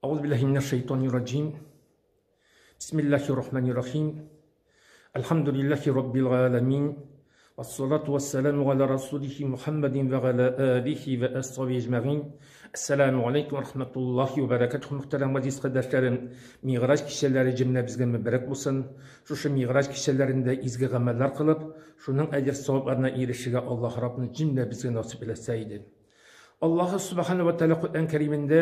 Ауз биллахи минәш шайтанир раҗим. Бисмиллахир рахманир рахим. Әлхәмдүлиллахи раббил галәмин. Вассалату вассаламу аля расулихи Мухаммадин ва аля алихи ва асхаби әҗмәгин. Ассаламу алейкум ва рахматуллахи ва баракатуху. Мөхтәрәм газиз кардәшләрем, Мигъраҗ кичәләре җөмләбезгә мөбарәк булсын. Шушы Мигъраҗ кичәләрендә изге гамәлләр кылып, шуның әҗер-савапларына ирешергә Аллаһ Раббыбыз җөмләбезгә насыйп әйләсә иде. Аллаһы Субхану ва Тааля Коръән Кәримендә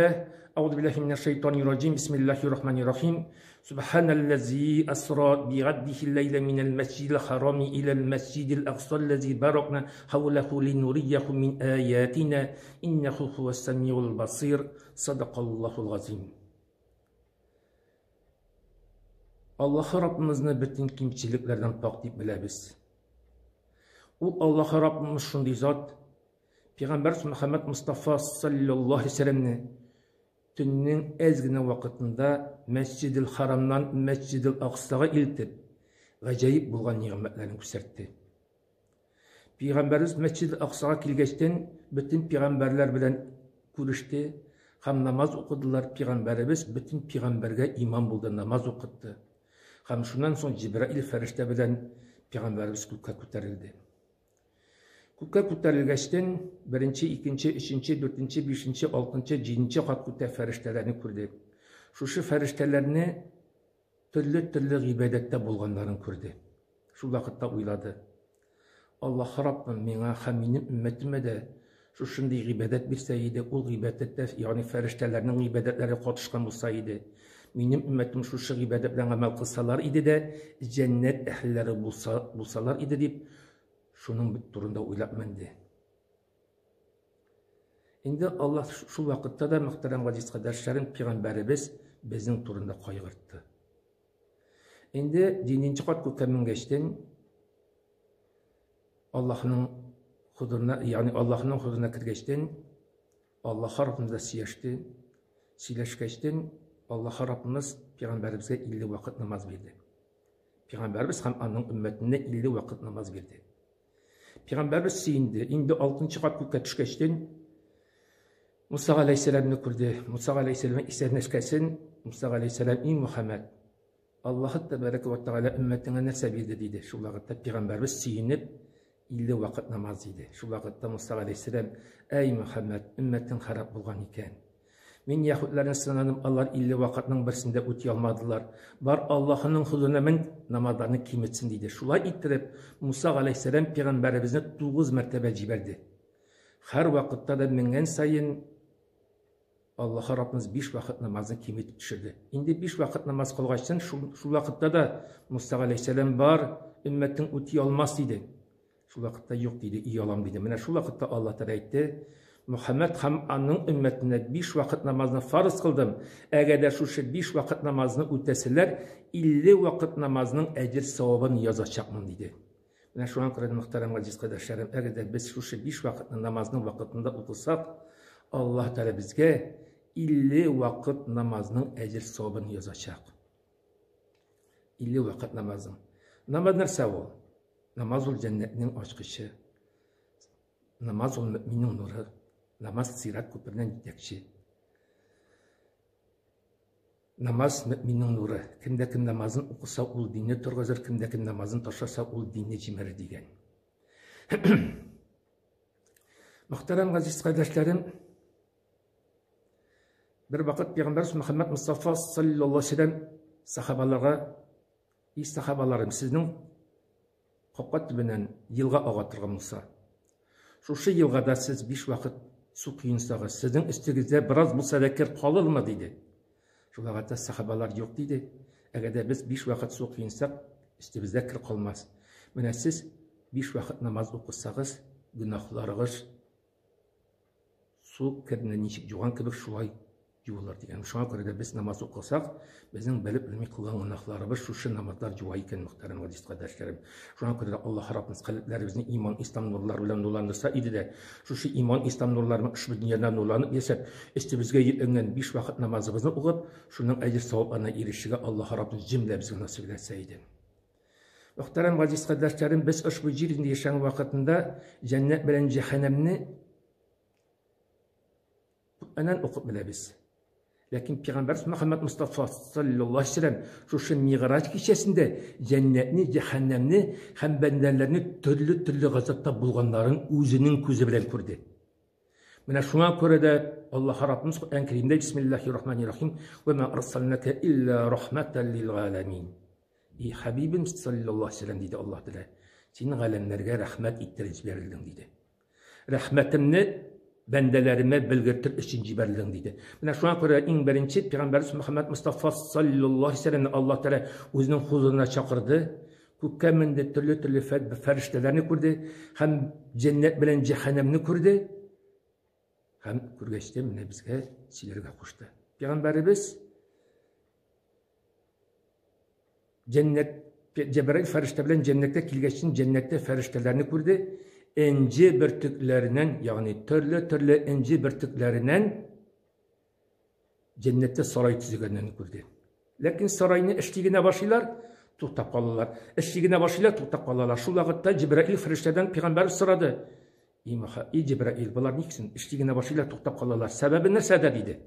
Аузу биллахи минәш шайтанир раҗим. Бисмиллахир рахманир рахим. Субханаллази асра би'абдихи ләйла минәл мәсҗидил харами иләл мәсҗидил акса аллази баракна хавлаху линурияху мин аятина иннаху хуас самиул басир. Садакаллахул газим. Аллаһы Раббымызны бөтен кимчелекләрдән пак дип беләбез. Ул Аллаһы Раббымыз шундый зат, Пәйгамбәрбез Мөхәммәд Мостафа салләллаһу алейһи вәсәлләмне төннең әз генә вакытында Мәсҗидел Харамнан Мәсҗидел Аксага илтеп, гаҗәеп булган нигъмәтләрен күрсәтте. Пәйгамбәрбез Мәсҗидел Аксага килгәчтен бөтен пәйгамбәрләр белән күреште һәм намаз укыдылар. Пәйгамбәребез бөтен пәйгамбәргә имам булды, намаз укытты. Һәм шуннан соң Җибраил фәрештә белән пәйгамбәребез күккә күтәрелде. Күккә күтәрелгәчтен, беренче, икенче, өченче, дүртенче, бишенче, алтынчы, җиденче кат күктә фәрештәләрне күрде. Шушы фәрештәләрне төрле-төрле гыйбадәттә булганнарын күрде. Шул вакытта уйлады. Аллаһ Раббым миңа һәм минем өммәтемә дә шушындый гыйбадәт бирсә иде, ул гыйбадәттә, ягъни фәрештәләрнең гыйбадәтләре катышкан булса иде. Минем өммәтем шушы гыйбадәт белән гамәл кылсалар иде дә, җәннәт әһелләре булса, булсалар иде дип, шуның турында уйлап менде. Инде Аллаһ шул вакытта да, мөхтәрәм газиз кардәшләрем, пәйгамбәребез безнең турында кайгыртты. Инде җиденче кат күккә менгәчтен Аллаһның хозурына, ягъни Аллаһның хозурына кергәчтен Аллаһ Раббымыз да сөйләште. Сөйләшкәчтен Аллаһ Раббымыз пәйгамбәребезгә 50 вакыт намаз бирде. Пәйгамбәребез һәм аның өммәтенә 50 вакыт намаз бирде. Пәйгамбәребез сөенде. Инде 6 кат күккә төшкәчтен Муса галәйһиссәламне күрде. Муса галәйһиссәлам исәнләшкәсен, Муса галәйһиссәлам, "И Мухаммад, Аллаһ тәбәрәкә вә тәгалә өммәтеңә нәрсә бирде?" диде. Шул вакытта пәйгамбәребез сөенеп, 50 вакыт намаз диде. Шул вакытта Муса галәйһиссәлам, "Әй Мухаммад, өммәтең харап булган икән. Мин яһүдләрне сынадым, алар 50 вакытның берсен дә үти алмадылар. Бар Аллаһының хозурына мен, намазларны киметсен, диде. Шулай иттереп, Муса галәйһиссәлам пәйгамбәребезне 9 мәртәбә җибәрде. Һәр вакытта да менгән саен Аллаһ Раббыбыз биш вакыт намазны киметеп төшерде. Инде биш вакыт намаз кылгачтын, шул, шул вакытта да Муса галәйһиссәлам бар, өммәтең үти алмас диде. Шул вакытта юк диде, ий алам диде. Менә шул вакытта Аллаһ Тәгалә әйтте, Мөхәммәд һәм аның өммәтенә биш вакыт намазны фарыз кылдым. Әгәр дә шушы биш вакыт намазны үтәсәләр, 50 вакыт намазның әҗер савабын язачакмын диде. Менә шуңа күрә, мөхтәрәм газиз кардәшләрем, әгәр дә без шушы биш вакытны намазның вакытында укысак, Аллаһ Тәгалә безгә 50 вакыт намазның әҗер савабын язачак. 50 вакыт намазның. Намаз нәрсә ул? Намаз ул җәннәтнең ачкычы. Намаз ул мөминнең нуры. Намаз сират күпереннән җитәкче. Намаз мөэминнең нуры. Кем дә кем намазын укыса, ул динне торгызыр, кем дә кем намазын ташласа, ул динне җимерер дигән. Мөхтәрәм газиз кардәшләрем, бер вакыт пәйгамбәрбез Мөхәммәд Мустафа саллаллаһу алейһи вәсәлләм сахабаларга, "И сахабаларым, сезнең Капка төбеннән елга ага торган булса, шушы елгада сез биш вакыт су коенсагыз, сезнең өстегездә бераз булса да кер калырмы? диде. Шул вакытта сахабалар юк диде. Әгәр дә без биш вакыт су коенсак, өстебездә кер калмас. Менә сез биш вакыт намаз укысагыз, гөнаһларыгыз Су керне ничек юган кебек шулай юылыр дигән. Шуңа күрә дә без намаз укысак, безнең белеп белми кылган гөнаһларыбыз шушы намазлар юа икән, мөхтәрәм газиз кардәшләрем. Шуңа күрә дә Аллаһ Раббыбыз калебләребезне иман, ислам нурлары белән нурландырса иде дә, шушы иман, ислам нурларының ошбу дөньяда нурланып яшәп, өстебезгә йөкләнгән биш вакыт намазыбызны укып, шуның әҗер-савапларына ирешергә Аллаһ Раббыбыз җөмләбезгә насыйп итсә иде. Мөхтәрәм газиз кардәшләрем, без ошбу җир йөзендә яшәгән вакытында җәннәт белән җәһәннәмне Коръәннән укып беләбез. Ләкин пәйгамбәрбез Мөхәммәд Мустафа саллаллаһу алейһи вәсәлләм шушы Мигъраҗ кичәсендә җәннәтне, җәһәннәмне һәм бәндәләрне төрле-төрле газапта булганнарын үзенең күзе белән күрде. Менә шуңа күрә дә Аллаһ Раббыбыз Коръән Кәримдә Бисмиллаһир Рахманир Рахим ва ма арсалнака илля рахматан лил галәмин. И хабибим саллаллаһу алейһи вәсәлләм диде Аллаһ Тәгалә. Син галәмнәргә рәхмәт иттереп җибәрелдең диде. Рәхмәтемне бәндәләремә белгертер өчен җибәрелдең, диде. Менә шуңа күрә иң беренче пәйгамбәрбез Мөхәммәд Мустафа саллаллаһу алейһи вәсәлләмне Аллаһ Тәгалә үзенең хузурына чакырды. Күккә менде, төрле-төрле фәрештәләрне күрде һәм җәннәт белән җәһәннәмне күрде. Һәм күргәч тә менә безгә сөйләргә кушты. Пәйгамбәребез Җәннәт Җәбраил фәрештә белән җәннәткә килгәчтен җәннәттә фәрештәләрне күрде. Энҗе бөртекләреннән, ягъни төрле-төрле энҗе бөртекләреннән җәннәттә сарай төзегәннәрен күрде. Ләкин сарайны эшли генә башлыйлар, туктап калалар. Эшли генә башлыйлар, туктап калалар. Шул вакытта Җәбраил фәрештәдән пәйгамбәр сорады. И, и Җәбраил, болар ник соң эшли генә башлыйлар, туктап калалар? Сәбәбе нәрсәдә? диде.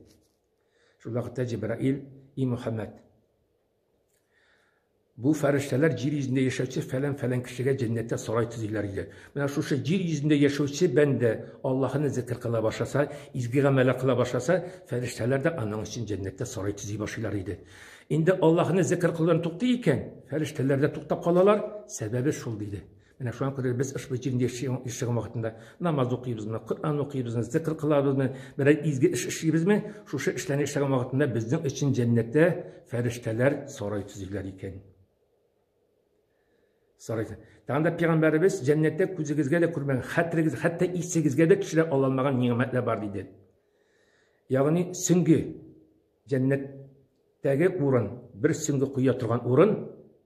Шул вакытта Җәбраил, и Мөхәммәд, бу фәрештәләр җир йөзендә яшәүче фәлән-фәлән кешегә җәннәттә сарай төзиләр иде. Менә шушы җир йөзендә яшәүче бәндә Аллаһыны зикр кыла башласа, изге гамәлләр кыла башласа, фәрештәләр дә аның өчен җәннәттә сарай төзи башлыйлар иде. Инде Аллаһыны зикр кылудан туктый икән, фәрештәләр дә туктап калалар, сәбәбе шул диде. Менә шуңа күрә без ошбу җирдә яшәгән вакытында намаз укыйбызмы, Коръән укыйбызмы, зикр кылабызмы, берәр изге эш эшлибезме, шушы эшләрне эшләгән вакытында безнең өчен җәннәттә фәрештәләр сарай төзиләр икән. Сарай. Тагын да пәйгамбәребез җәннәттә күзегезгә дә күрмәгән, хәтерегез, хәтта исегезгә дә төшерә алмаган ни'мәтләр бар диде. Ягъни сөңге Җәннәттәге урын, бер сөңге куя торган урын,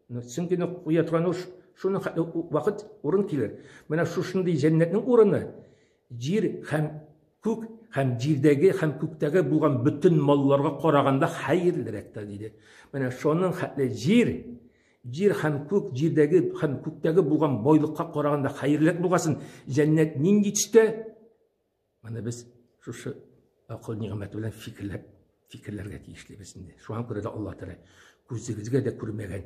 сөңгене куя торган шуның хәтле вакыт урын килер. Менә шушындый җәннәтнең урыны җир һәм күк һәм җирдәге һәм күктәге булган бөтен малларга караганда хәерлерәк тә диде. Менә шуның хәтле җир, җир һәм күк, җирдәге һәм күктәге булган байлыкка караганда хәерлерәк булгасын, җәннәт нинди төстә? Моны без шушы акыл нигъмәте белән фикерләп, фикерләргә тиешлебез инде. Шуңа күрә дә Аллаһ Тәгалә күзегезгә дә күрмәгән,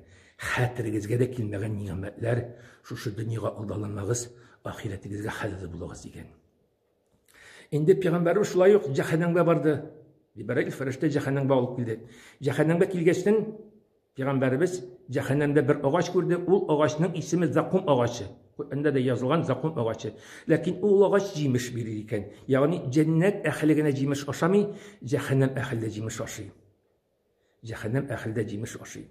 хәтерегезгә дә килмәгән нигъмәтләр шушы дөньяга алдаланмагыз, ахирәтегезгә хәзер булыгыз дигән. Инде пәйгамбәребез шулай ук җәһәннәмгә барды. Җибраил фәрештә җәһәннәмгә алып килде. Җәһәннәмгә килгәчтен Пәйгамбәребез җәһәннәмдә бер агач күрде, ул агачның исеме закум агачы. Коръәндә дә язылган закум агачы. Ләкин ул агач җимеш бирер икән. Ягъни җәннәт әһеле генә җимеш ашамый, җәһәннәм әһеле дә җимеш ашый. Җәһәннәм әһеле дә җимеш ашый.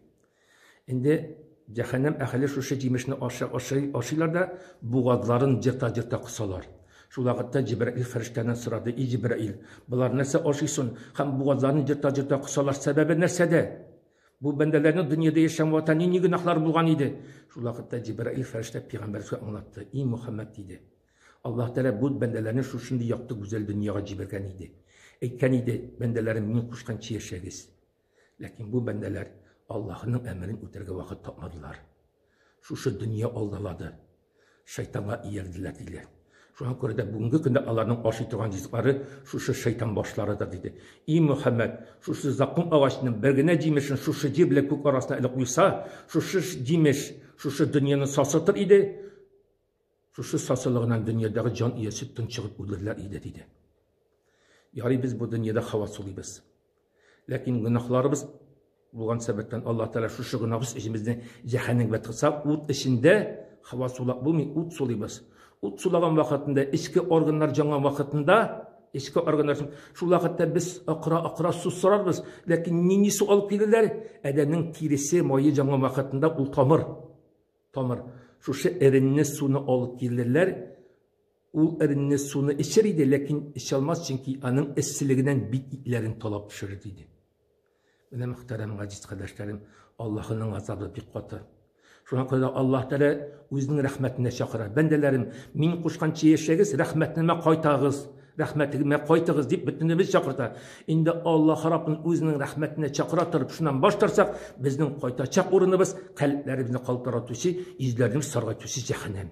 Инде җәһәннәм әһеле шушы җимешне ашый, ашый, ашыйлар да бугазларын җырта-җырта косалар. Шул вакытта Җибраил фәрештәдән сорады, И Җибраил, болар нәрсә ашый сон һәм бугазларын җырта-җырта косалар, сәбәбе нәрсәдә? Бу бәндәләрнең дөньяда яшәгән вакытта нинди гөнаһлар булган иде? Шул вакытта Җибраил фәрештә пәйгамбәргә аңлатты. И Мөхәммәд диде. Аллаһ Тәгалә бу бәндәләрне шушындый якты гүзәл дөньяга җибәргән иде. Әйткән иде, бәндәләрем, мин кушканча яшәгез. Ләкин бу бәндәләр Аллаһның әмерен үтәргә вакыт тапмадылар. Шушы дөнья алдалады. Шайтанга иярделәр, диде. Шуңа күрә дә бүгенге көндә аларның ашый торган ризыклары шушы шайтан башларыдыр, диде. И Мөхәммәд, шушы закум агачының бер генә җимешен шушы җир белән күк арасына элеп куйса, шушы җимеш шушы дөньяны сасытыр иде, шушы сасылыгыннан дөньядагы җан иясе тончыгып үлерләр иде, диде. Ярый без бу дөньяда һава сулыйбыз. Ләкин гөнаһларыбыз булган сәбәптән Аллаһ Тәгалә шушы гөнаһыбыз өчен безне җәһәннәмгә тыкса, ут эчендә һава сулап булмый, ут сулыйбыз. Ут сулаган вакытында, эчке органнар җанган вакытында, эчке органнар шул вакытта без акыра-акыра су сорарбыз, ләкин нинди су алып килерләр? Адәмнең тиресе, мае җанган вакытында ул тамыр. Тамыр. Шушы эренне суны алып килерләр. Ул эренне суны эчер иде, ләкин эчә алмас, чөнки аның эсселегеннән бит итләрен талап төшерер иде. Менә мөхтәрәм газиз кардәшләрем, Аллаһының газабы бик каты. Шуңа күрә Аллаһ Тәгалә үзенең рәхмәтенә чакыра. Бәндәләрем, мин кушканча яшәгез, рәхмәтемә кайтагыз, рәхмәтемә кайтыгыз дип бөтенебез чакырта. Инде Аллаһ Раббын үзенең рәхмәтенә чакыра торып, шуннан баш тартсак, безнең кайтачак урыныбыз калебләребезне калтыратучы, йөзләребезне саргайтучы җәһәннәм.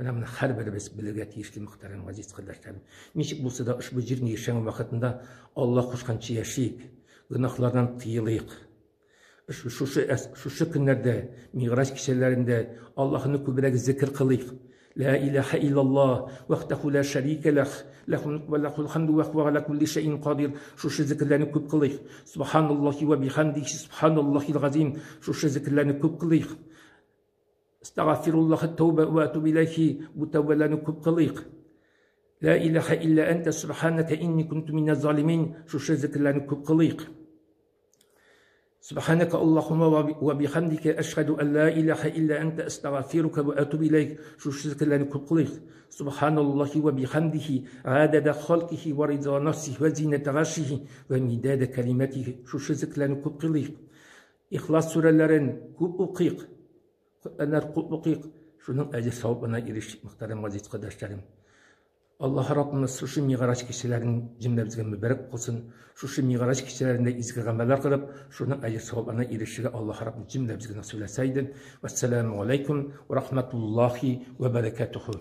Менә моны һәрберебез белергә тиешле, мөхтәрәм газиз кардәшләрем. Ничек булса да ошбу җирне яшәгән вакытында Аллаһ кушканча яшик. Гөнаһлардан тыелыйк. Шушы шушы көннәрдә, Мигъраҗ кичәләрендә Аллаһны күбрәк зикер кылыйк. Ла илаһа иллаллаһ, вахдаху ла шәрикә ләх, ләхул мөлку вә ләхул хамду вә һуә галә кулли шәйин кадир. Шушы зикерләрне күп кылыйк. Субханаллаһи вә бихамдихи субханаллаһил газим. Шушы зикерләрне күп кылыйк. Астагфируллаһ тәүбә вә атуб иләйхи. Бу тәүбәләрне күп кылыйк. Ла илаһа илля әнтә субханaka инни кунту миназ залимин. Шушы зикерләрне күп кылыйк. Субханaka Аллаһумма ва бихамдика әшһәду ан ла илаһа илля әнтә әстәгъфирука ва атуб иләйк. Шушы зикерләрне күп кылыйк. Субханаллаһи ва бихамдихи адада халкихи ва риза нафсихи ва зината аршихи ва мидада калиматихи. Шушы зикерләрне күп кылыйк. Ихлас сүрәләрен күп укыйк. Коръәннәр күп укыйк. Шуның әҗер савабына ирешик, мөхтәрәм газиз кардәшләрем. Аллаһ Раббымыз шушы Мигъраҗ кичәләрен җөмләбезгә мөбарәк кылсын. Шушы Мигъраҗ кичәләрендә изге гамәлләр кылып, шуның әҗер-савапларына ирешергә Аллаһ Раббым җөмләбезгә насыйп итсә иде. Вәссәламу алейкум ва рахматуллахи ва баракатуху.